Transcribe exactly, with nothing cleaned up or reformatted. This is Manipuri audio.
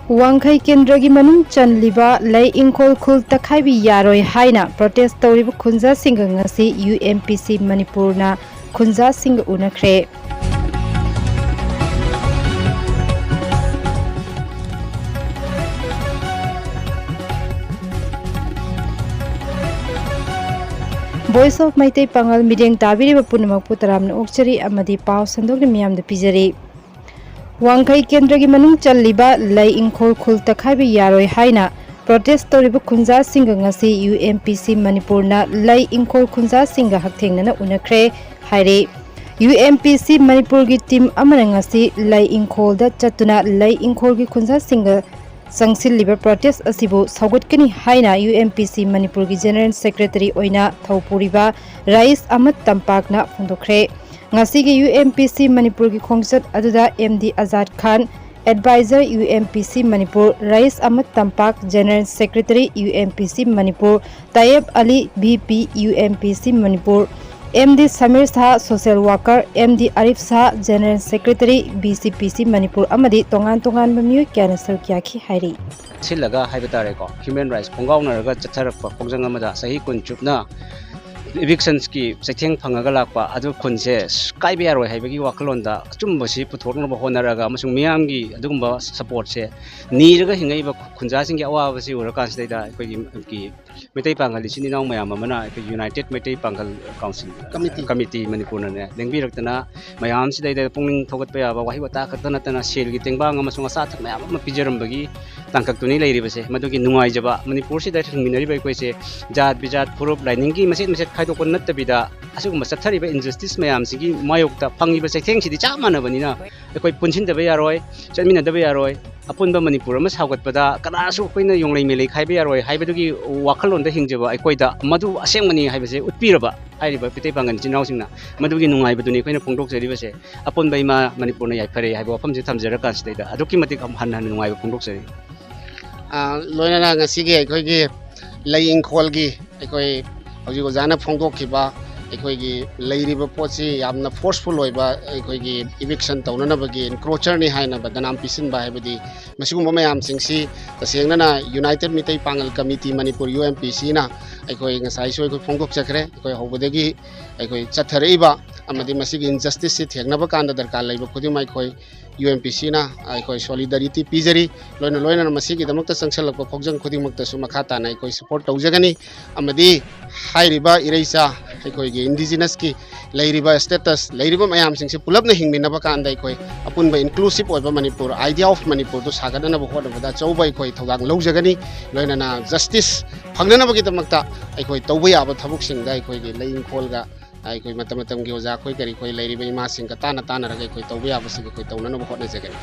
ꯋꯥꯡꯈꯩ ꯀꯦꯟꯗ꯭ꯔꯒꯤ ꯃꯅꯨꯡ ꯆꯜꯂꯤꯕ ꯂꯩ ꯏꯪꯈꯣꯜ ꯈꯨꯜ ꯇꯛꯈꯥꯏꯕ ꯌꯥꯔꯣꯏ ꯍꯥꯏꯅ ꯄ꯭ꯔꯣꯇꯦꯁ ꯇꯧꯔꯤꯕ ꯈꯨꯟꯖꯥꯁꯤꯡꯒ ꯉꯁꯤ ꯌꯨ ꯑꯦꯝ ꯄꯤ ꯁꯤ ꯃꯅꯤꯄꯨꯔꯅ ꯈꯨꯟꯖꯥꯁꯤꯡꯒ ꯎꯅꯈ꯭ꯔꯦ꯫ Voice of ꯃꯩꯇꯩ ꯄꯥꯉꯜ ꯃꯤꯠꯌꯦꯡ ꯇꯥꯕꯤꯔꯤꯕ ꯄꯨꯝꯅꯃꯛꯄꯨ ꯇꯔꯥꯝꯅ ꯑꯣꯛꯆꯔꯤ ꯑꯃꯗꯤ ꯄꯥꯎ ꯁꯟꯗꯣꯛꯅ ꯃꯤꯌꯥꯝꯗ ꯄꯤꯖꯔꯤ꯫ ꯋꯥꯡꯈꯩ ꯀꯦꯟꯗ꯭ꯔꯒꯤ ꯃꯅꯨꯡ ꯆꯜꯂꯤꯕ ꯂꯩ ꯏꯪꯈꯣꯜ ꯈꯨꯜ ꯇꯛꯈꯥꯏꯕ ꯌꯥꯔꯣꯏ ꯍꯥꯏꯅ ꯄ꯭ꯔꯣꯇꯦꯁ ꯇꯧꯔꯤꯕ ꯈꯨꯟꯖꯥꯁꯤꯡꯒ ꯉꯁꯤ ꯌꯨ ꯑꯦꯝ ꯄꯤ ꯁꯤ ꯃꯅꯤꯄꯨꯔꯅ ꯂꯩ ꯏꯪꯈꯣꯜ ꯈꯨꯟꯖꯥꯁꯤꯡꯒ ꯍꯛꯊꯦꯡꯅꯅ ꯎꯅꯈ꯭ꯔꯦ ꯍꯥꯏꯔꯤ꯫ ꯌꯨ ꯑꯦꯝ ꯄꯤ ꯁꯤ ꯃꯅꯤꯄꯨꯔꯒꯤ ꯇꯤꯝ ꯑꯃꯅ ꯉꯁꯤ ꯂꯩ ꯏꯪꯈꯣꯜꯗ ꯆꯠꯇꯨꯅ ꯂꯩ ꯏꯪꯈꯣꯜꯒꯤ ꯈꯨꯟꯖꯥꯁꯤꯡꯒ ꯆꯪꯁꯤꯜꯂꯤꯕ ꯄ꯭ꯔꯣꯇꯦꯁ ꯑꯁꯤꯕꯨ ꯁꯧꯒꯠꯀꯅꯤ ꯍꯥꯏꯅ ꯌꯨ ꯑꯦꯝ ꯄꯤ ꯁꯤ ꯃꯅꯤꯄꯨꯔꯒꯤ ꯖꯦꯅꯔꯦꯜ ꯁꯦꯀ꯭ꯔꯦꯇꯔꯤ ꯑꯣꯏꯅ ꯊꯧ ꯄꯨꯔꯤꯕ ꯔꯥꯏꯁ ꯑꯍꯃꯗ ꯇꯝꯄꯥꯛꯅ ꯐꯣꯡꯗꯣꯛꯈ꯭ꯔꯦ꯫ ꯉꯁꯤꯒꯤ ꯌꯨ ꯑꯦꯝ ꯄꯤ ꯁꯤ ꯃꯅꯤꯄꯨꯔꯒꯤ ꯈꯣꯡꯆꯠ ꯑꯗꯨꯗ M D Azad Khan, advisor U M P C Manipur, Rais Ahmad Tampak, general secretary U M P C Manipur, Tayeb Ali, V P U M P C Manipur, M D Samir Saha, social worker, M D Arif Saha, general secretary, V C P C Manipur ꯑꯃꯗꯤ ꯇꯣꯉꯥꯟ ꯇꯣꯉꯥꯟꯕ ꯃꯤꯑꯣꯏ ꯀꯌꯥꯅ ꯁꯔꯨꯛ ꯌꯥꯈꯤ ꯍꯥꯏꯔꯤ꯫ ꯁꯤꯜꯂꯒ ꯍꯥꯏꯕ ꯇꯥꯔꯦꯀꯣ, ꯍ꯭ꯌꯨꯃꯦꯟ ꯔꯥꯏꯠꯁ ꯈꯣꯡꯒꯥꯎꯅꯔꯒ ꯆꯠꯊꯔꯛꯄ ꯈꯣꯡꯖꯪ ꯑꯃꯗ ꯆꯍꯤ ꯀꯨꯟ ꯆꯨꯞꯅ ꯏꯚꯤꯛꯁꯟꯁꯀꯤ ꯆꯩꯊꯦꯡ ꯐꯪꯉꯒ ꯂꯥꯛꯄ ꯑꯗꯨ ꯈꯨꯟꯁꯦ ꯀꯥꯏꯕ ꯌꯥꯔꯣꯏ ꯍꯥꯏꯕꯒꯤ ꯋꯥꯈꯜꯂꯣꯟꯗ ꯑꯆꯨꯝꯕꯁꯤ ꯄꯨꯊꯣꯛꯅꯕ ꯍꯣꯠꯅꯔꯒ ꯑꯃꯁꯨꯡ ꯃꯤꯌꯥꯝꯒꯤ ꯑꯗꯨꯒꯨꯝꯕ ꯁꯄꯣꯔꯠꯁꯦ ꯅꯤꯔꯒ ꯍꯤꯡꯉꯛꯏꯕ ꯈꯨꯟꯖꯥꯁꯤꯡꯒꯤ ꯑꯋꯥꯕꯁꯤ ꯎꯔꯀꯥꯟꯁꯤꯗꯩꯗ ꯑꯩꯈꯣꯏꯒꯤ ꯃꯩꯇꯩ ꯄꯥꯡꯒꯜ ꯏꯆꯤꯟ ꯏꯅꯥꯎ ꯃꯌꯥꯝ ꯑꯃꯅ ꯑꯩꯈꯣꯏ ꯌꯨꯅꯥꯏꯇꯦꯠ ꯃꯩꯇꯩ ꯄꯥꯡꯒꯜ ꯀꯥꯎꯟꯁꯤꯜ ꯀꯃꯤꯇꯤ꯫ ꯀꯃꯤꯇꯤ ꯃꯅꯤꯄꯨꯔꯅꯅꯦ ꯂꯦꯡꯕꯤꯔꯛꯇꯅ ꯃꯌꯥꯝꯁꯤꯗꯩꯗ ꯄꯨꯛꯅꯤꯡ ꯊꯧꯒꯠꯄ ꯌꯥꯕ ꯋꯥꯍꯩ ꯋꯥꯇꯥ ꯈꯛꯇ ꯅꯠꯇꯅ ꯁꯦꯜꯒꯤ ꯇꯦꯡꯕꯥꯡ ꯑꯃꯁꯨꯡ ꯑꯆꯥ ꯑꯊꯛ ꯃꯌꯥꯝ ꯑꯃ ꯄꯤꯖꯔꯝꯕꯒꯤ ꯇꯥꯡꯀꯛꯇꯨꯅꯤ ꯂꯩꯔꯤꯕꯁꯦ꯫ ꯃꯗꯨꯒꯤ ꯅꯨꯡꯉꯥꯏꯖꯕ, ꯃꯅꯤꯄꯨꯔꯁꯤꯗ ꯍꯤꯡꯃꯤꯟꯅꯔꯤꯕ ꯑꯩꯈꯣꯏꯁꯦ ꯖꯥꯠ ꯕꯤꯖꯥꯠ ꯐꯨꯔꯨꯞ ꯂꯥꯏꯅꯤꯡꯒꯤ ꯃꯆꯦꯠ ꯃꯆꯦꯠ ꯈꯥꯏꯗꯣꯛꯄ ꯅꯠꯇꯕꯤꯗ ꯑꯁꯤꯒꯨꯝꯕ ꯆꯠꯊꯔꯤꯕ ꯏꯟꯖꯁꯇꯤꯁ ꯃꯌꯥꯝꯁꯤꯒꯤ ꯃꯥꯌꯣꯛꯇ ꯐꯪꯉꯤꯕ ꯆꯩꯊꯦꯡꯁꯤꯗꯤ ꯆꯞ ꯃꯥꯟꯅꯕꯅꯤꯅ ꯑꯩꯈꯣꯏ ꯄꯨꯟꯁꯤꯟꯗꯕ ꯌꯥꯔꯣꯏ, ꯆꯠꯃꯤꯟꯅꯗꯕ ꯌꯥꯔꯣꯏ꯫ ꯑꯄꯨꯟꯕ ꯃꯅꯤꯄꯨꯔ ꯑꯃ ꯁꯥꯒꯠꯄꯗ ꯀꯅꯥꯁꯨ ꯑꯩꯈꯣꯏꯅ ꯌꯣꯡꯂꯩ ꯃꯦꯂꯩ ꯈꯥꯏꯕ ꯌꯥꯔꯣꯏ ꯍꯥꯏꯕꯗꯨꯒꯤ ꯋꯥꯈꯜꯂꯣꯟꯗ ꯍꯤꯡꯖꯕ ꯑꯩꯈꯣꯏꯗ ꯃꯗꯨ ꯑꯁꯦꯡꯕꯅꯤ ꯍꯥꯏꯕꯁꯦ ꯎꯠꯄꯤꯔꯕ ꯍꯥꯏꯔꯤꯕ ꯃꯩꯇꯩ ꯄꯥꯡꯒꯜ ꯏꯆꯤꯟ ꯏꯅꯥꯎꯁꯤꯡꯅ꯫ ꯃꯗꯨꯒꯤ ꯅꯨꯡꯉꯥꯏꯕꯗꯨꯅꯤ ꯑꯩꯈꯣꯏꯅ ꯐꯣꯡꯗꯣꯛꯆꯔꯤꯕꯁꯦ꯫ ꯑꯄꯨꯟꯕ ꯏꯃꯥ ꯃꯅꯤꯄꯨꯔꯅ ꯌꯥꯏꯐꯔꯦ ꯍꯥꯏꯕ ꯋꯥꯐꯝꯁꯤ ꯊꯝꯖꯔꯀꯥꯟꯁꯤꯗꯩꯗ ꯑꯗꯨꯛꯀꯤ ꯃꯇꯤꯛ ꯑꯃꯨꯛ ꯍꯟꯅ ꯍꯟꯅ ꯅꯨꯡꯉꯥꯏꯕ ꯐꯣꯡꯗꯣꯛꯆꯔꯤ꯫ ꯑ, ꯂꯣꯏꯅꯅ ꯉꯁꯤꯒꯤ ꯑꯩꯈꯣꯏꯒꯤ ꯂꯩ ꯏꯪꯈꯣꯜꯒꯤ ꯑꯩꯈꯣꯏ ꯍꯧꯖꯤꯛ ꯑꯣꯖꯥꯅ ꯐꯣꯡꯗꯣꯛꯈꯤꯕ ꯑꯩꯈꯣꯏꯒꯤ ꯂꯩꯔꯤꯕ ꯄꯣꯠꯁꯤ ꯌꯥꯝꯅ ꯐꯣꯔꯁꯐꯨꯜ ꯑꯣꯏꯕ, ꯑꯩꯈꯣꯏꯒꯤ ꯏꯚꯤꯛꯁꯟ ꯇꯧꯅꯅꯕꯒꯤ ꯑꯦꯟꯀ꯭ꯔꯣꯆꯔꯅꯤ ꯍꯥꯏꯅ ꯕꯗꯅꯥꯝ ꯄꯤꯁꯤꯟꯕ ꯍꯥꯏꯕꯗꯤ, ꯃꯁꯤꯒꯨꯝꯕ ꯃꯌꯥꯝꯁꯤꯡꯁꯤ ꯇꯁꯦꯡꯅꯅ united Meitei Pangal committee Manipur, U M P ꯁꯤꯅ ꯑꯩꯈꯣꯏ ꯉꯁꯥꯏꯁꯨ ꯑꯩꯈꯣꯏ ꯐꯣꯡꯗꯣꯛꯆꯈ꯭ꯔꯦ꯫ ꯑꯩꯈꯣꯏ ꯍꯧꯕꯗꯒꯤ ꯑꯩꯈꯣꯏ ꯆꯠꯊꯔꯛꯏꯕ ꯑꯃꯗꯤ ꯃꯁꯤꯒꯤ ꯏꯟꯖꯁꯇꯤꯁꯁꯤ ꯊꯦꯡꯅꯕ ꯀꯥꯟꯗ ꯗꯔꯀꯥꯔ ꯂꯩꯕ ꯈꯨꯗꯤꯡꯃꯛ ꯑꯩꯈꯣꯏ ꯌꯨ ꯑꯦꯝ ꯄꯤ ꯁꯤꯅ ꯑꯩꯈꯣꯏ ꯁꯣꯂꯤꯗꯔꯤꯇꯤ ꯄꯤꯖꯔꯤ꯫ ꯂꯣꯏꯅ ꯂꯣꯏꯅꯅ ꯃꯁꯤꯒꯤꯗꯃꯛꯇ ꯆꯪꯁꯤꯜꯂꯛꯄ ꯈꯣꯡꯖꯪ ꯈꯨꯗꯤꯡꯃꯛꯇꯁꯨ ꯃꯈꯥ ꯇꯥꯅ ꯑꯩꯈꯣꯏ ꯁꯄꯣꯔꯠ ꯇꯧꯖꯒꯅꯤ꯫ ꯑꯃꯗꯤ ꯍꯥꯏꯔꯤꯕ ꯏꯔꯩꯆꯥ ꯑꯩꯈꯣꯏꯒꯤ ꯏꯟꯗꯤꯖꯤꯅꯁꯀꯤ ꯂꯩꯔꯤꯕ ꯁ꯭ꯇꯦꯇꯁ, ꯂꯩꯔꯤꯕ ꯃꯌꯥꯝꯁꯤꯡꯁꯤ ꯄꯨꯂꯞꯅ ꯍꯤꯡꯃꯤꯟꯅꯕ ꯀꯥꯟꯗ ꯑꯩꯈꯣꯏ ꯑꯄꯨꯟꯕ ꯏꯟꯀ꯭ꯂꯨꯁꯤꯞ ꯑꯣꯏꯕ ꯃꯅꯤꯄꯨꯔ, ꯑꯥꯏꯗꯤꯌꯥ ꯑꯣꯐ ꯃꯅꯤꯄꯨꯔꯗꯨ ꯁꯥꯒꯠꯅꯅꯕ ꯍꯣꯠꯅꯕꯗ ꯑꯆꯧꯕ ꯑꯩꯈꯣꯏ ꯊꯧꯗꯥꯡ ꯂꯧꯖꯒꯅꯤ꯫ ꯂꯣꯏꯅꯅ ꯖꯁꯇꯤꯁ ꯐꯪꯅꯅꯕꯒꯤꯗꯃꯛꯇ ꯑꯩꯈꯣꯏ ꯇꯧꯕ ꯌꯥꯕ ꯊꯕꯛꯁꯤꯡꯗ ꯑꯩꯈꯣꯏꯒꯤ ꯂꯩ ꯏꯪꯈꯣꯜꯒ ꯑꯩꯈꯣꯏ ꯃꯇꯝ ꯃꯇꯝꯒꯤ ꯑꯣꯖꯥ ꯑꯩꯈꯣꯏ ꯀꯔꯤ ꯑꯩꯈꯣꯏ ꯂꯩꯔꯤꯕ ꯏꯃꯥꯁꯤꯡꯒ ꯇꯥꯟꯅ ꯇꯥꯟꯅꯔꯒ ꯑꯩꯈꯣꯏ ꯇꯧꯕ ꯌꯥꯕꯁꯤꯡ ꯑꯩꯈꯣꯏ ꯇꯧꯅꯅꯕ ꯍꯣꯠꯅꯖꯒꯅꯤ꯫